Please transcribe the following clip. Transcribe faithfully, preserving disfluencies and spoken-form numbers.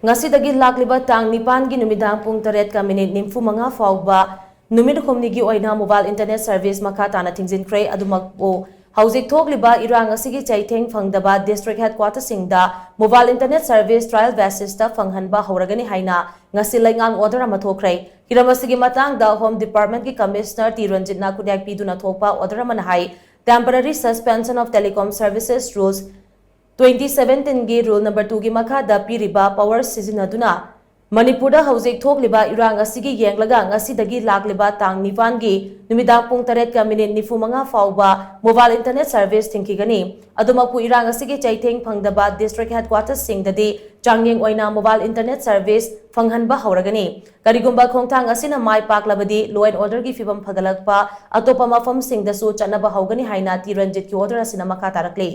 ꯉꯁꯤꯗꯒꯤ ꯂꯥꯛꯂꯤꯕ ꯇꯥꯡ ꯅꯤꯄꯥꯟꯒꯤ ꯅꯨꯃꯤꯗꯥꯡ ꯄꯨꯡ ꯇꯔꯦꯠꯀ ꯃꯤꯅꯤꯠ ꯅꯤꯐꯨ ꯃꯉꯥ ꯐꯥꯎꯕ ꯅꯨꯃꯤꯠ ꯍꯨꯝꯅꯤꯒꯤ ꯑꯣꯏꯅ mobile internet service ꯃꯈꯥ ꯇꯥꯅ ꯊꯤꯡꯖꯤꯟꯈ꯭ꯔꯦ꯫ ꯑꯗꯨꯃꯛꯄꯨ, ꯍꯧꯖꯤꯛ ꯊꯣꯛꯂꯤꯕ ꯏꯔꯥꯡ ꯑꯁꯤꯒꯤ ꯆꯩꯊꯦꯡ ꯐꯪꯗꯕ district headquarterꯁꯤꯡꯗ mobile internet service trial basisꯇ ꯐꯪꯍꯟꯕ ꯍꯧꯔꯒꯅꯤ ꯍꯥꯏꯅ ꯉꯁꯤ ꯂꯩꯉꯥꯛꯅ order ꯑꯃ ꯊꯣꯛꯈ꯭ꯔꯦ꯫ ꯍꯤꯔꯝ ꯑꯁꯤꯒꯤ ꯃꯇꯥꯡꯗ Home Departmentꯀꯤ Commissioner ꯇꯤ ꯔꯟꯖꯤꯠꯅ ꯈꯨꯠꯌꯦꯛ ꯄꯤꯗꯨꯅ ꯊꯣꯛꯄ order ꯑꯃꯅ ꯍꯥꯏ, temporary suspension of telecom services rules twenty seventeenꯒꯤ rule number twoꯒꯤ ꯃꯈꯥꯗ ꯄꯤꯔꯤꯕ power ꯁꯤꯖꯤꯟꯅꯗꯨꯅ ꯃꯅꯤꯄꯨꯔꯗ ꯍꯧꯖꯤꯛ ꯊꯣꯛꯂꯤꯕ ꯏꯔꯥꯡ ꯑꯁꯤꯒꯤ ꯌꯦꯡꯂꯒ ꯉꯁꯤꯗꯒꯤ ꯂꯥꯛꯂꯤꯕ ꯇꯥꯡ ꯅꯤꯄꯥꯟꯒꯤ ꯅꯨꯃꯤꯗꯥꯡ ꯄꯨꯡ ꯇꯔꯦꯠꯀ ꯃꯤꯅꯤꯠ ꯅꯤꯐꯨ ꯃꯉꯥ ꯐꯥꯎꯕ mobile internet service ꯊꯤꯡꯈꯤꯒꯅꯤ꯫ ꯑꯗꯨꯃꯛꯄꯨ, ꯏꯔꯥꯡ ꯑꯁꯤꯒꯤ ꯆꯩꯊꯦꯡ ꯐꯪꯗꯕ district headquarterꯁꯤꯡꯗꯗꯤ ꯆꯥꯡꯌꯦꯡ ꯑꯣꯏꯅ mobile internet service ꯐꯪꯍꯟꯕ ꯍꯧꯔꯒꯅꯤ꯫ ꯀꯔꯤꯒꯨꯝꯕ ꯈꯣꯡꯊꯥꯡ ꯑꯁꯤꯅ ꯃꯥꯏ ꯄꯥꯛꯂꯕꯗꯤ law and orderꯒꯤ ꯐꯤꯕꯝ ꯐꯒꯠꯂꯛꯄ ꯑꯇꯣꯞꯄ ꯃꯐꯝꯁꯤꯡꯗꯁꯨ ꯆꯠꯅꯕ ꯍꯧꯒꯅꯤ ꯍꯥꯏꯅ ꯇꯤ ꯔꯟꯖꯤꯠꯀꯤ order ꯑꯁꯤꯅ ꯃꯈꯥ ꯇꯥꯔꯛꯂꯤ꯫